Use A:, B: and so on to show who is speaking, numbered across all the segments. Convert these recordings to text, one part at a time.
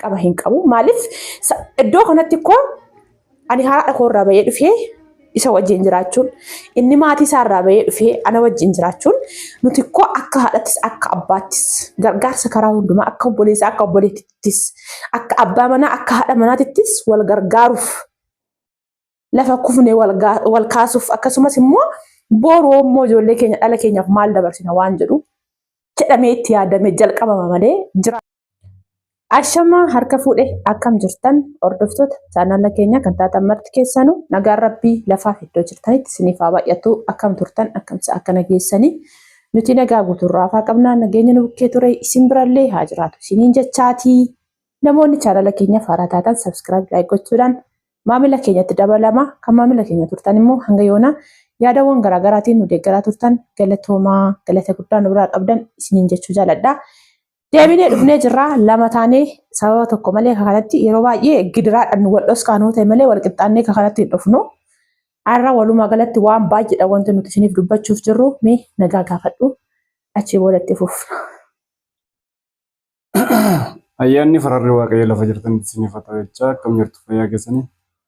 A: dirqama hin qabu. Maaliif iddoo kanatti koo ani haadha koo irraa bahee dhufee isa wajjin jiraachuun inni maatii isaa irraa bahee dhufee ana wajjin jiraachuun nuti koo akka haadhattis akka abbaattis gargaarsa karaa hundumaa akka obboleessaa akka obboleettittis akka abbaa manaa akka haadha manaatittis wal gargaaruuf lafa kufne wal kaasuuf akkasumas immoo boru immoo ijoollee keenya dhala keenyaaf maal dabarsina waan jedhu jedhamee itti yaadamee jalqabama malee jira. Ashamaa harka fuudhe akkam jirtan hordoftoota chaanaala keenya kan taatan marti keessanuu nagaan rabbii lafaaf iddoo jirtanitti isiniif haa baay'atu akkam turtan akkamsa akka nageessanii nuti nagaa guutuurraa hafaa qabnaa nageenya nu bukkee ture isin birallee haa jiraatu isiniin jechaatii namoonni chaanaala keenyaaf haaraa taatan subscribe like gochuudhaan maamila keenyatti dabalama kan maamila keenya turtan immoo hanga yoonaa yaadawwan garaagaraatiin nu deeggaraa turtan galatoomaa galata guddaa nu biraa qabdan isiniin jechuu jaaladha. Deebinee dhufnee jirra lama taanee sababa tokko malee akka kanatti yeroo baay'ee gidiraadhaan wal dhoskaanuu ta'e malee wal qixxaannee akka kanatti hin dhufnu. Har'a walumaa galatti waan baay'eedha wanti nuti isiniif dubbachuuf jirru mee nagaa gaafadhu achii booda itti fufna.
B: Ayyaanni fararri Waaqayyo lafa jirtanitti isiniif haa ta'u jechaa akkam jirtu fayyaa keessanii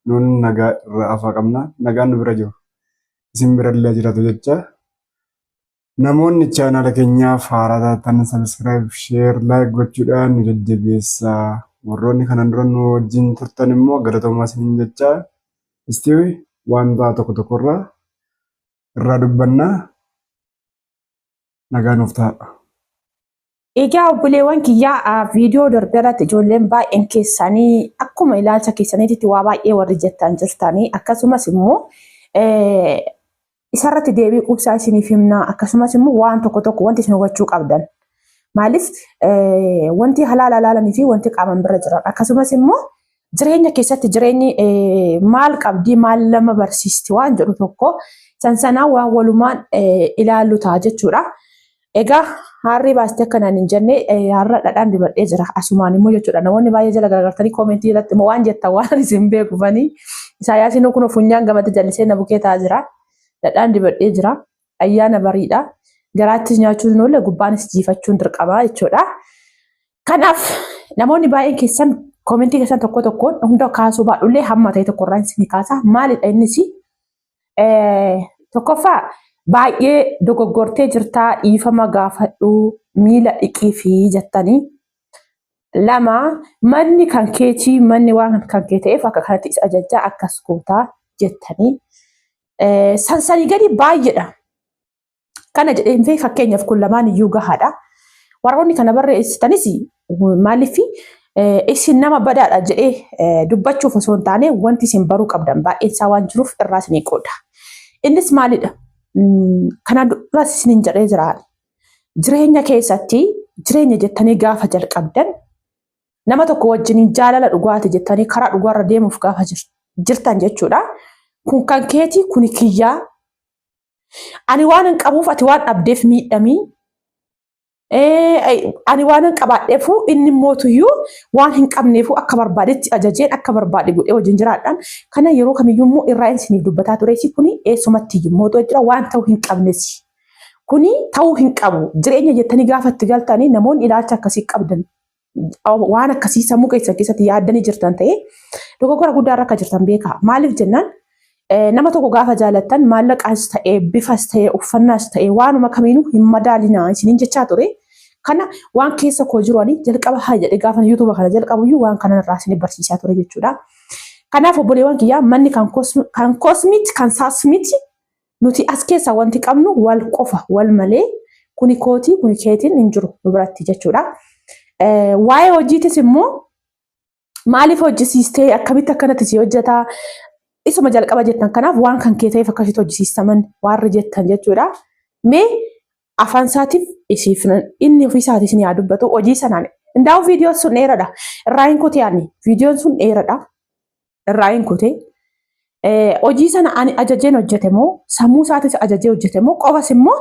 B: nuun nagaa irraa afaa qabna nagaan nu bira jiru isin bira illee jiraatu jechaa namoonni chaanaala keenyaaf haaraa taatan subscribe share like gochuudhaan nu jajjabeessaa warroonni kanan dura nu wajjin turtan immoo galatoomaa isiniin jechaa istiwi wanta tokko tokkorraa irraa dubbannaa nagaa nuuf ta'a.
A: Egaa obboleewwan kiyyaa viidiyoo darbe irratti ijoolleen baay'een keessanii akkuma ilaalcha keessaniitti waa baay'ee warri jettan jirtanii akkasumas immoo isarratti deebii quubsaa isiniif himna akkasumas immoo waan tokko tokko wanti isin hubachuu qabdan. Maaliif wanti halaala halaalanii fi wanti qaaman bira jiran akkasumas immoo jireenya keessatti jireenyi maal qabdii maal nama barsiisti waan jedhu tokko sansanaa waan walumaan ilaallu ta'a jechuudha. Egaa haarrii baastee akka naan hin jenne har'a dhadhaan dibadhee jira. Asumaan immoo jechuudha. Namoonni baay'ee jala garagartanii koomentii jalatti immoo waan jettan waan isin beekufanii. Isaayyaasiin kun funyaan gamatti jallisee na bukee ta'aa jira. Dhadhaan dibadhee jira. Ayyaana bariidha. Garaattis nyaachuun hin oolle gubbaanis jiifachuun dirqama jechuudha. Kanaaf namoonni baay'een keessan koomentii keessan tokko tokkoon hunda kaasuu baadhullee hamma ta'e tokko irraa isin kaasa. Maalidha innis? Tokkoffaa baay'ee dogoggortee jirtaa dhiifama gaafadhu miila dhiqii fi jettanii. Lama manni kan keetii manni waan kan kee ta'eef akka kanatti isa ajajjaa akkas gootaa jettanii. Sansanii gadi baay'eedha. Kana jedheen fi fakkeenyaaf kun lamaan iyyuu gahaadha. Warroonni kana barreessitanis maaliif isin nama badaadha jedhee dubbachuuf osoo hin taane wanti isin baruu qabdan baay'een isaa waan jiruuf irraa isinii qooda. Innis maalidha? Kana duras isiniin jedhee jira. Jireenya keessatti jireenya jettanii gaafa jalqabdan nama tokko wajjin jaalala dhugaati jettanii karaa dhugaarra deemuuf gaafa jirtan jechuudha. Kun kan keetii kuni kiyyaa Ani waan hin qabuuf ati waan dhabdeef miidhamii. Ani waan hin qabaadheefu inni mootuyyuu waan hin qabneefu akka barbaadetti ajajeen akka barbaade godhee wajjin jiraadhaan. Kana yeroo kamiyyuu immoo irraa isiniif dubbataa tureesi kuni eessumatti iyyuu mootu jira waan ta'uu hin qabnesi. Kuni ta'uu hin qabu. Jireenya jettanii gaafa itti galtanii namoonni ilaalcha akkasii qabdan waan akkasii sammuu keessan keessatti yaaddanii jirtan ta'e dogoggora guddaa irra akka jirtan beekaa. Maaliif jennaan nama tokko gaafa jaalattan maallaqaas ta'e bifas ta'e uffannaas ta'e waanuma kamiinuu hin madaalinaa isiniin jechaa ture. Kana waan keessa koo jiru ani jalqaba haa jedhe gaafa yuutuuba kana jalqabuyyuu waan kana irraa isin barsiisaa ture jechuudha. Kanaaf obboleewwan kiyyaa manni kan koos miti kan saas miti Nuti as keessaa wanti qabnu wal qofa wal malee kuni kootii kuni keetiin hin jiru nu biratti jechuudha. Waa'ee hojiitis immoo maaliif hojjisiistee akkamitti akkanatti si hojjetaa isuma jalqaba jettan kanaaf waan kan kee ta'eef akkasitti hojjisiistaman waarri jettan jechuudha. Mee afaan isaatiif isiif inni ofii isaatii isin yaa dubbatu hojii sanaan. Indaa'u viidiyoon sun dheeradha. Irraa hin kutee ani viidiyoon sun dheeradha. Irraa hin kutee. Hojii sana ani ajajeen hojjete moo sammuu isaatis ajajee hojjete moo qofas immoo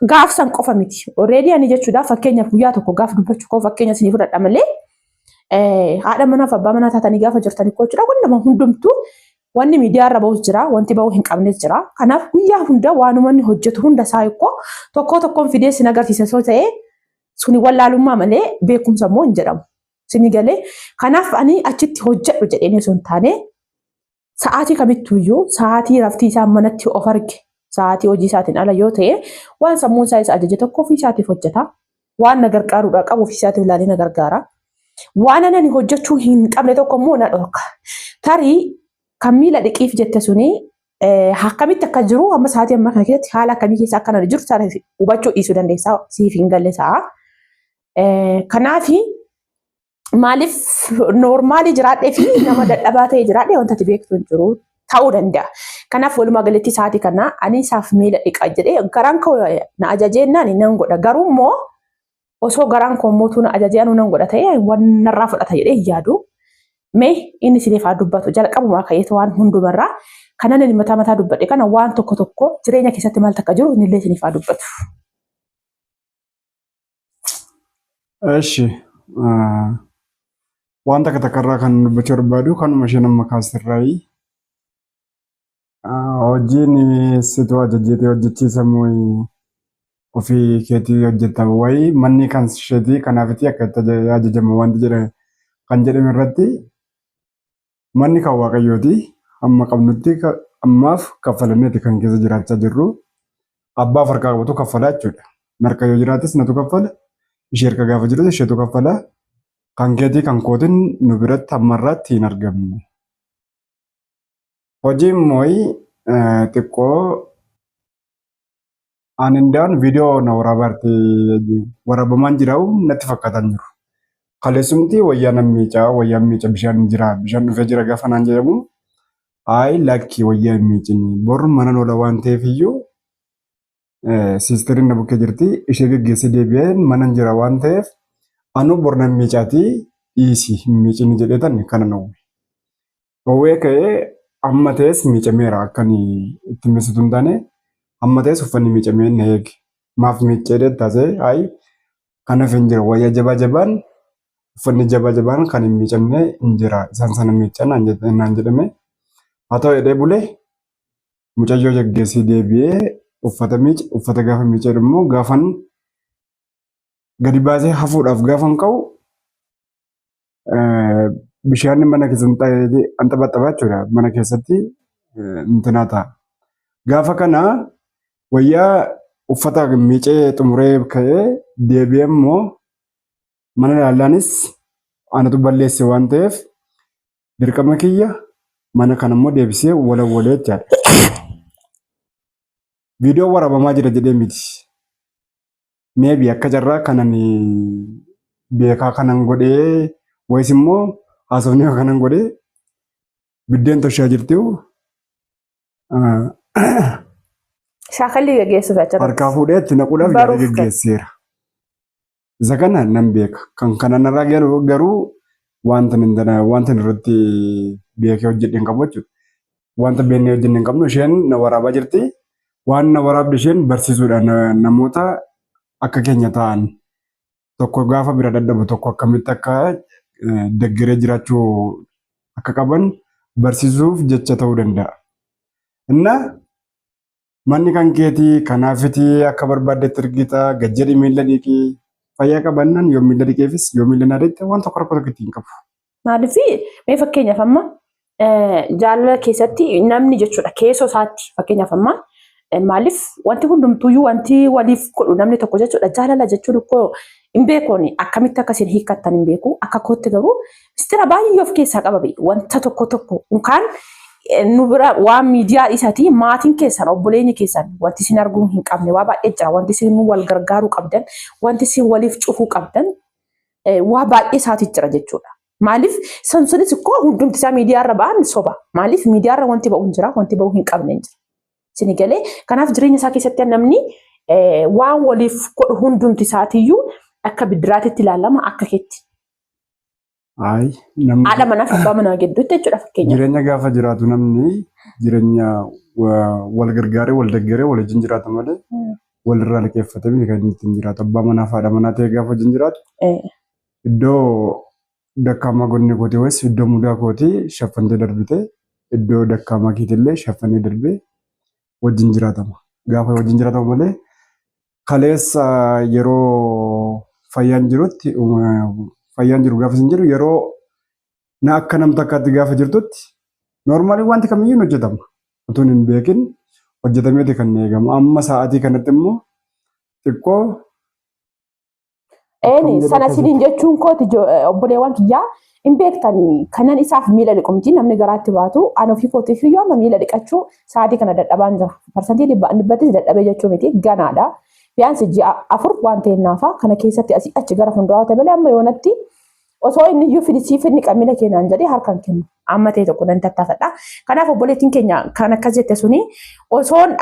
A: gaaf san qofa miti. Already ani jechuudha fakkeenyaaf guyyaa tokko gaaf dubbachuu koo fakkeenya isinii fudhadha malee haadha manaaf abbaa manaa taatanii gaafa jirtan koo jechuudha kun nama hundumtuu wanni miidiyaa irra bahus jira wanti bahuu hin qabnes jira. Kanaaf guyyaa hunda waanuma inni hojjetu hunda isaa ikkoo tokkoo tokkoon fidee sin agarsiisa soo ta'e suni wallaalummaa malee beekumsa immoo hin jedhamu. Sini galee kanaaf ani achitti hojjedhu jedheen osoo hin taane sa'aatii kamittuyyuu sa'aatii raftii isaa manatti of arge sa'aatii hojii isaatiin ala yoo ta'e waan sammuun isaa isa ajaje tokko ofii isaatiif hojjeta. Waan na gargaaruudhaa qabu ofii isaatiif ilaalee na gargaara. Waan ani hojjechuu hin qabne tokko immoo na dhorka. Tarii kan miila dhiqiif jette suni akkamitti akka jiru amma sa'aatii ammaa kana keessatti haala akkamii keessa akka nani jiru sana hubachuu dhiisuu dandeessaa siif hin galle ta'a. Kanaaf maaliif noormaalii jiraadhee fi nama dadhabaa ta'e jiraadhee wanta ati beektu hin jiru ta'uu danda'a. Kanaaf walumaa galatti sa'aatii kana ani isaaf miila dhiqa jedhee garaan koo na ajajeennaan nan godha. Garuu immoo osoo garaan koo mootuu na ajajee anuu nan godha ta'e waan narraa fudhata jedhee hin yaadu. Mee inni isiniif haa dubbatu jalqabumaa ka'eetu waan hundumarraa kanan inni mataa mataa dubbadhe kana waan tokko tokko jireenya keessatti maal takka jiru innillee isiniif haa dubbatu.
B: Eshi waan takka takkarraa kan dubbachuu barbaadu kanuma isheen amma kaasirraayi. Hojiin situ ajajjeetee hojjechiisamu ofii keetii hojjetamu wayii manni kan isheetii kanaafiti akka itti ajajamu wanti jedhame kan jedhame irratti manni kan waaqayyooti hamma qabnutti ammaaf kaffalameeti kan keessa jiraachaa jirru abbaaf harkaa qabutu kaffala jechuudha. Narka yoo jiraates natu kaffala ishee harka gaafa jirus isheetu kaffala kan keetii kan kootiin nu biratti hammarraatti hin argamne. Hojiin mooyi xiqqoo ani ndaan viidiyoo na waraabaarti waraabamaan jiraa'u natti fakkaataan jiru. Kaleessumti wayyaa nan miicaa wayyaan miica bishaan jira bishaan dhufee jira gaafa naan jedhamu ayi lakki wayyaa hin miicini bor mana oola waan ta'eef iyyuu siistariin na bukkee jirti ishee geggeessee deebi'een mana jira waan ta'eef anuu bor nan miicaatii dhiisi hin miicini jedhee tan kana na Dhoowwee ka'ee amma ta'es miicameera akka ani itti miisutu hin taane amma ta'es uffanni miicamee na eege. Maaf miiccee taasee ayi kan hafe hin jira wayyaa jabaa jabaan uffanni jabaa jabaan kan hin miicamne hin jira isaan sana miicca naan jedhame. Haa ta'u jedhee bulee mucayyoo geggeessee deebi'ee uffata miice uffata gaafa miicee immoo gaafan gadi baasee hafuudhaaf gaafan ka'u bishaan mana keessatti anxabaxabaa jechuudha. Mana keessatti intinaa ta'a. Gaafa kana wayyaa uffata miicee xumuree ka'ee deebi'ee immoo mana ilaallaanis anatu balleesse waan ta'eef dirqama kiyya mana kana immoo deebisee walawwalee jechaadha. Viidiyoo waraabamaa jira jedhee miti. Maybe akka carraa kanan beekaa kanan godhee wayis immoo haasofni kanan godhee biddeen toshaa jirti.
A: Shaakallii gaggeessuuf achirratti.
B: Harkaa fuudhee itti naquudhaaf yaada
A: Baruuf kan.
B: gaggeesseera. Isa kana nan beeka. Kan kana narraa garuu garuu wanta hin wanta irratti beekee hojjedhe hin qabu jechuudha. Wanta beeknee hojjenne hin qabnu isheen na waraabaa jirti. Waan na waraabde isheen barsiisuudha namoota akka keenya ta'an tokko gaafa bira dadhabu tokko akkamitti akka deggeree jiraachuu akka qaban barsiisuuf jecha ta'uu danda'a. Inna manni kan keetii kanaafiti akka barbaaddetti ergita gad jedhi miilla dhiqii fayyaa qabannaan yoo miilla dhiqeefis yoo miilla naa dhiqxe waan tokko rakkoo tokko ittiin qabu.
A: Maaliif mee fakkeenyaaf amma jaalala keessatti namni jechuudha keessoo isaatti fakkeenyaaf amma maaliif wanti hundumtuuyyuu wanti waliif godhu namni tokko jechuudha jaalala jechuun ikkoo hin beekuun akkamitti akka isin hiikkattan hin beeku akka kootti garuu mistira baay'ee of keessaa qaba bee wanta tokko tokko yookaan nu bira waan miidiyaa dhiisaatii maatiin keessan obboleenyi keessan wanti isin arguu hin qabne waa baay'ee jira wanti isin wal gargaaruu qabdan wanti isin waliif cufuu qabdan waa baay'ee isaati jira jechuudha. Maaliif san sunis ikkoo hundumti isaa miidiyaa irra ba'an soba. Maaliif miidiyaa irra wanti ba'u hin jira wanti ba'u hin qabne hin jira. Isin galee kanaaf jireenya isaa keessatti namni waan waliif godhu hundumti isaatiiyyuu akka bidiraatitti ilaalama akka keetti.
B: Ayi namni
A: Haadha manaa fi abbaa manaa gidduutti jechuudha fakkeenyaaf.
B: Jireenya gaafa jiraatu namni jireenya wal gargaaree wal deeggaree wal wajjin jiraata malee walirraa liqeeffatee miti kan inni ittiin jiraatu. Abbaa manaa fi haadha manaa ta'ee gaafa wajjin jiraatu iddoo dakkaamaa gonni kootii wayis iddoo mudaa kootii shaffantee darbite iddoo dakkaamaa keetillee shaffanee darbee wajjin jiraatama. Gaafa wajjin jiraatamu malee kaleessa yeroo fayyaan jirutti Fayyaan jiru gaafa isin jedhu yeroo na akka nam takkaatti gaafa jirtutti normally wanti kamiyyuu hin hojjetama. Utuun hin beekin hojjetameeti kan eegamu. Amma sa'aatii kanatti immoo xiqqoo
A: Eeni sana siniin jechuun kooti obboleewwan kiyyaa hin beektanii kanan isaaf miila dhiqu miti namni garaatti baatu an ofii kootiif iyyuu amma miila dhiqachuu sa'aatii kana dadhabaan jira. Parsantii dhibbattis dadhabee jechuu miti ganaadha. Biyaansi ji'a 4 waan ta'e naafa kana keessatti asii achi gara fuulduraa ta'e malee amma yoonatti osoo inni iyyuu fidi siif inni qammila keenaan jedhee harkaan kennu. Amma ta'e tokko nan tattaafadha. Kanaaf obboleettiin keenya kan akkas jette suni osoon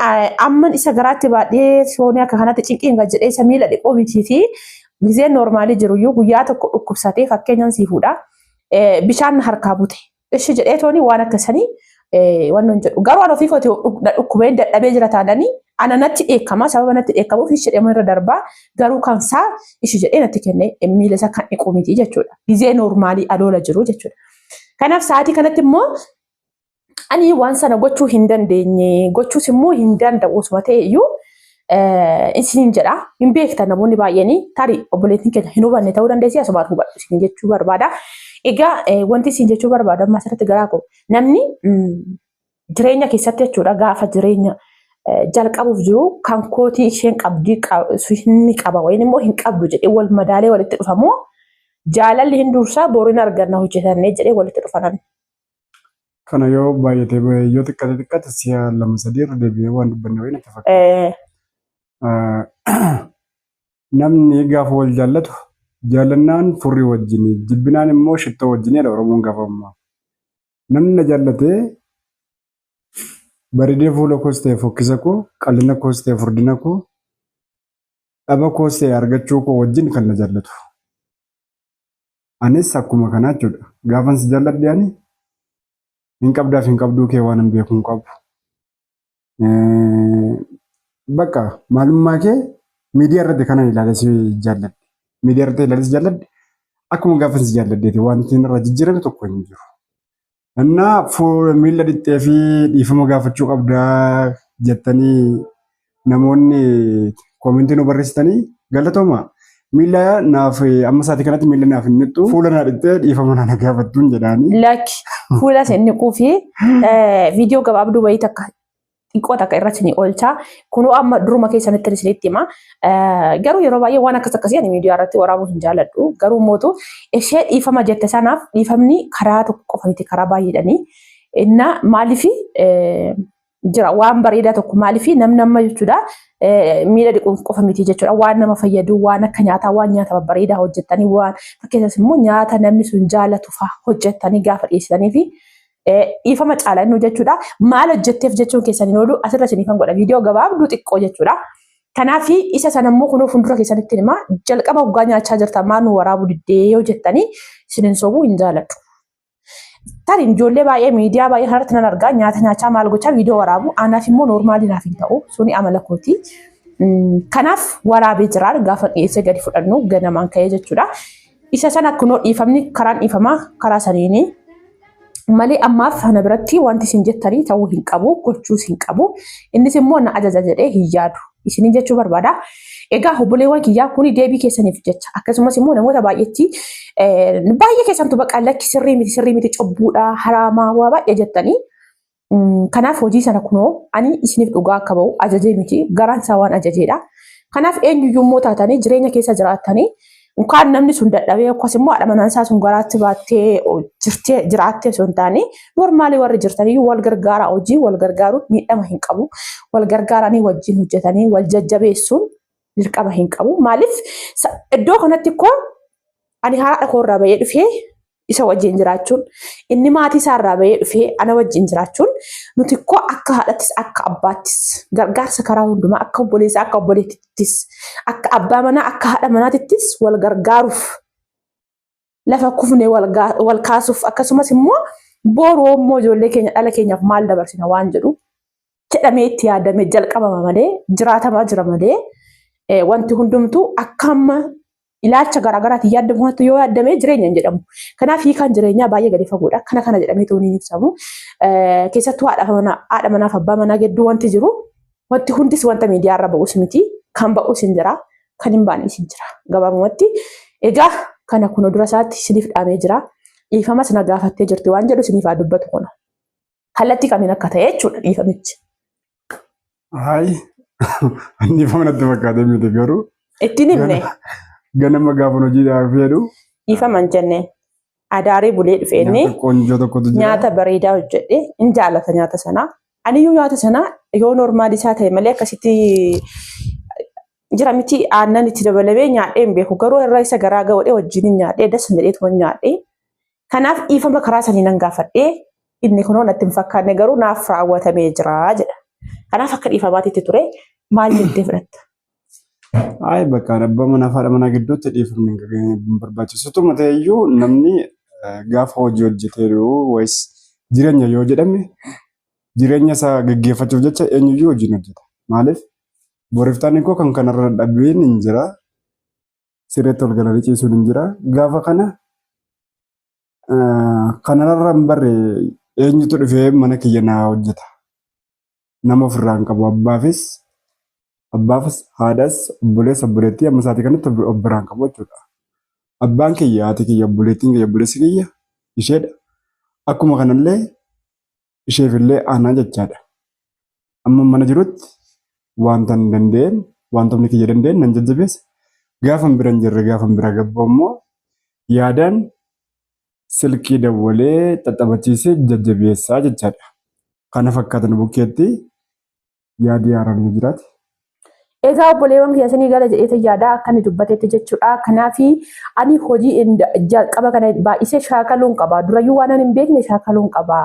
A: amman isa garaatti baadhee soonii akka kanatti cinqiin gad jedhee isa miila dhiquu mitiiti. Gizeen noormaalii jiruyyuu guyyaa tokko dhukkubsatee fakkeenyaan sii fuudha. Bishaan harkaa bute. Ishi jedhee tooni waan akkasanii waan nun jedhu. Garuu an ofii kooti na dhukkubeen dadhabee jira taananii ana natti dheekkama sababa natti dheekkamuuf ishi jedhee irra darbaa garuu kan isaa ishi jedhee natti kenne miila isa kan dhiqu miti jechuudha. Gizee noormaalii aloola jiru jechuudha. Kanaaf sa'aatii kanatti immoo ani waan sana gochuu hin dandeenye gochuus immoo hin danda'u osuma ta'e iyyuu isiniin jedha. Hin beektan namoonni baay'een tarii obboleettiin keenya hin hubanne ta'uu dandeessi asumaan hubadhu isin jechuu barbaada. Egaa wanti isin jechuu barbaadu amma asirratti garaa koo namni jireenya keessatti jechuudha gaafa jireenya jalqabuuf jiru kan kootii isheen qabdi inni qaba wayin immoo hin qabdu jedhee wal madaalee walitti dhufamoo jaalalli hin dursaa boru hin arganna hojjetannee jedhee walitti dhufanan.
B: Kana yoo baay'ate yoo xiqqate xiqqate si'a lama sadii irra deebi'ee waan dubbanne wayii natti fakkaata. Namni gaafa wal jaallatu jaallannaan furrii wajjin jibbinaan immoo shittoo wajjin jedha Oromoon gaafa ammaa. Namni na jaallatee bareedina fuula koos ta'e fokkisa koo qal'ina koos ta'e furdina koo dhaba koos ta'e argachuu koo wajjin kan na jaallatu. Anis akkuma kanaa jechuudha. Gaafan si jaalladhe ani hin qabdaaf hin qabduu kee waan hin beeku hin qabu. Bakka maalummaa kee miidiyaa irratti kanan ilaalee si jaalladhe. Miidiyaa irratti ilaalee si jaalladhe akkuma gaafan si jaalladheeti wanti irra jijjiirame tokko hin jiru. Innaa miila dhixxee fi dhiifama gaafachuu qabdaa jettanii namoonni koomentii nu barreessitanii galatooma. Miila naaf amma sa'aatii kanatti miila naaf hin dhixxu fuula naa dhixxee dhiifama na gaafattuun jedhaanii.
A: Lakki fuula isin dhiquu fi viidiyoo gabaabduu wayii takka xiqqoo takka irratti ni oolcha. Kunoo amma duruma keessanitti isinitti hima. Garuu yeroo baay'ee waan akkas akkasii ani miidiyaa irratti waraabuu hin jaaladhu. Garuu mootu ishee dhiifama jette sanaaf dhiifamni karaa tokko qofa miti karaa baay'eedhani. Inna maalifi jira waan bareedaa tokko maalifi namni amma jechuudha miila dhiquun qofa miti jechuudha waan nama fayyadu waan akka nyaataa waan nyaata babbareedaa hojjettanii waan fakkeenyaaf immoo nyaata namni sun jaalatu fa'aa hojjettanii gaafa dhiyeessitanii fi dhiifama caala inni jechuudha. Maal hojjetteef jechuun keessan hin oolu asirra isiniifan godha viidiyoo gabaabduu xiqqoo jechuudha. Kanaaf isa sana immoo kunoo fuuldura keessanitti hima jalqaba hoggaa nyaachaa jirtan maal nu waraabuu diddee yoo jettanii isin hin sobuu hin jaaladhu. Tarii ijoollee baay'ee miidiyaa baay'ee kanarratti nan argaa nyaata nyaachaa maal gochaa viidiyoo waraabu anaaf immoo noormaalii naaf hin ta'u suni amala kooti. Kanaaf waraabee jira gaafa dhiyeessee gadi fudhannu ganamaan ka'ee jechuudha. Isa sana kunoo dhiifamni karaan dhiifamaa karaa saniini malee ammaaf sana biratti wanti isin jettanii ta'uu hin qabu gochuus hin qabu. Innis immoo na ajaja jedhee hin yaadu. Isinin jechuu barbaada. Egaa obboleewwan kiyyaa kuni deebii keessaniif jecha akkasumas immoo namoota baay'eetti baay'ee keessantu baqa lakki sirrii miti sirrii miti cubbuudha haraamaa waa baay'ee jettanii Kanaaf hojii sana kunoo ani isiniif dhugaa akka ba'u ajajee miti garaan isaa waan ajajeedha. Kanaaf eenyuyyuu immoo taatanii jireenya keessa jiraattanii unkaan namni sun dadhabee akkas immoo haadha manaan isaa sun garaatti baattee jirtee jiraattee osoo hin taane normaalii warri jirtaniyyuu wal gargaaraa hojii wal gargaaruun miidhama hin qabu. Wal gargaaranii wajjin hojjetanii wal jajjabeessuun dirqama hin qabu. Maaliif iddoo kanatti koo ani haadha koo irraa bahee dhufee isa wajjin jiraachuun inni maatii isaa irraa bahee dhufee ana wajjin jiraachuun nuti koo akka haadhattis akka abbaattis gargaarsa karaa hundumaa akka obboleessaa akka obboleettittis akka abbaa manaa akka haadha manaatittis wal gargaaruuf lafa kufne wal kaasuuf akkasumas immoo boru immoo ijoollee keenya dhala keenyaaf maal dabarsina waan jedhu jedhamee itti yaadamee jalqabama malee jiraatamaa jira malee wanti hundumtuu akka amma ilaalcha garaagaraatiin yaadamu kanatti yoo yaadame jireenya hin jedhamu. Kanaaf hiikaan jireenyaa baay'ee gadi fagoodha. Kana kana jedhamee ta'uun hin ibsamu. Keessattuu haadha manaaf abbaa manaa gidduu wanti jiru wanti hundis wanta miidiyaa irra ba'us miti. Kan ba'us hin jira. Kan hin baanes hin jira. Gabaabumatti egaa Kana kunoo dura isaatti isiniif dhaamee jira. Dhiifamas na gaafattee jirti waan jedhu isiniif haa dubbatu kunoo. Kallattii kamiin akka ta'e jechuudha dhiifamichi.
B: Hayi dhiifama natti fakkaatee miti garuu.
A: Ittiin himne.
B: Ganama gaafa hojiidhaaf jedhu.
A: Dhiifama hin jenne. Adaaree bulee dhufe inni.
B: Nyaata qoonjoo tokkotu jira.
A: Nyaata bareedaa hojjedhe. In jaalata nyaata sana. Aniyyuu nyaata sana yoo normaal isaa ta'e malee akkasitti jira miti aannan itti dabalamee nyaadhee hin beeku. Garuu irra isa garaa ga'uudhee wajjin hin nyaadhee das jedheetuma nyaadhee. Kanaaf dhiifama karaa sanii nan gaafadhee inni kunoo natti hin fakkaanne garuu naaf raawwatamee jira jedha. Kanaaf akka dhiifamaatitti ture maal jettee fudhatta?
B: Ayi bakka abbaa manaa fi haadha manaa gidduutti dhiifamni hin barbaachisu. Utuma ta'e iyyuu namni gaafa hojii hojjetee wayis jireenya yoo jedhame jireenya isaa geggeeffachuuf jecha eenyuyyuu hojii hin hojjeta. Maaliif boriftaan koo kan kanarra dadhabbiin hin jira. Sirreetti ol galanii ciisuun hin jira. Gaafa kana kanarra hin barre eenyutu dhufee mana kiyya naa hojjeta. Nama ofirraa hin qabu. Abbaafis abbaafis haadhas obboleessa obboleettii amma isaatii kanatti of biraa hin qabu jechuudha. Abbaan kiyya haati kiyya obboleettiin kiyya obboleessi kiyya isheedha. Akkuma kanallee isheefillee aanaa jechaadha. Amma mana jirutti wanta hin danda'een wanta humni kiyya danda'een nan jajjabeessa. Gaafan bira hin jirre gaafan bira gabbu ammoo yaadaan silkii dawwalee xaxabachiisee jajjabeessaa jechaadha. Kana fakkaatan bukkeetti yaadii haaraan yoo jiraate.
A: Egaa obboleewwan kiyya isinii gala jedheetan yaada akka inni dubbatetti jechuudha. Kanaaf ani hojii jalqaba kana baay'isee shaakaluun qaba. Durayyuu waan ani hin beekne shaakaluun qaba.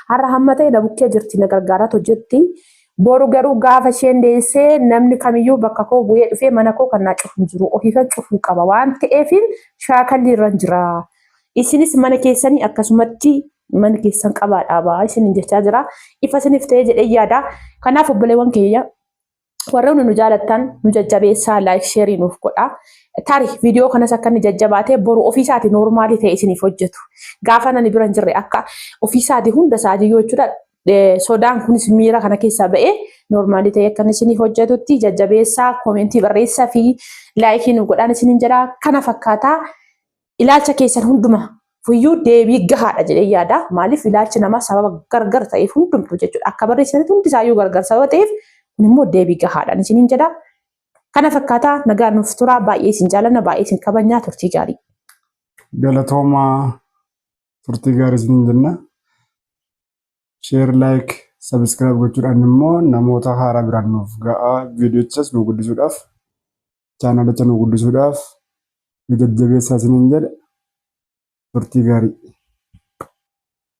A: Har'a hamma ta'e na bukkee jirti na gargaaraat hojjetti. Boru garuu gaafa isheen deessee namni kamiyyuu bakka koo bu'ee dhufee mana koo kan naa cufu hin jiru. Ofiifan cufuu qaba waan ta'eefin shaakalli irra jira. Isinis mana keessanii akkasumatti mana keessan qabaa dhaabaa isinin jechaa jira. Ifa isiniif ta'ee jedhee yaada. Kanaaf obboleewwan keenya warroonni nu jaalattan nu jajjabeessaa like sheerii nuuf godha. Tari viidiyoo kanas akka inni jajjabaatee boru ofiisaatii noormaalii ta'e isiniif hojjetu. Gaafa nani bira hin jirre akka ofiisaatii hunda isaatii yoo jechuudha sodaan kunis miira kana keessaa ba'ee noormaalii ta'e akka inni isiniif hojjetutti jajjabeessaa koomentii barreessaa fi laayikii nu godhaan isinin jedha. Kana fakkaataa ilaalcha keessan hunduma fuyyuu deebii gahaadha jedhee yaada. Maaliif ilaalchi namaa sababa gargar ta'eef hundumtuu jechuudha. Akka barreessanitti hundi isaayyuu gargar sababa ta'eef kun immoo deebii gahaadha isiniin jedha. Kana fakkaataa nagaan nuuf turaa baay'ee isin jaalanna baay'ee isin kabajnaa turtii gaarii.
B: Galatoomaa turtii gaarii isiniin jenna. Share, like, subscribe gochuudhaan immoo namoota haaraa biraan nuuf ga'aa viidiyochas nu guddisuudhaaf chaanalicha nu guddisuudhaaf nu jajjabeessaa isiniin jedha. Turtii gaarii.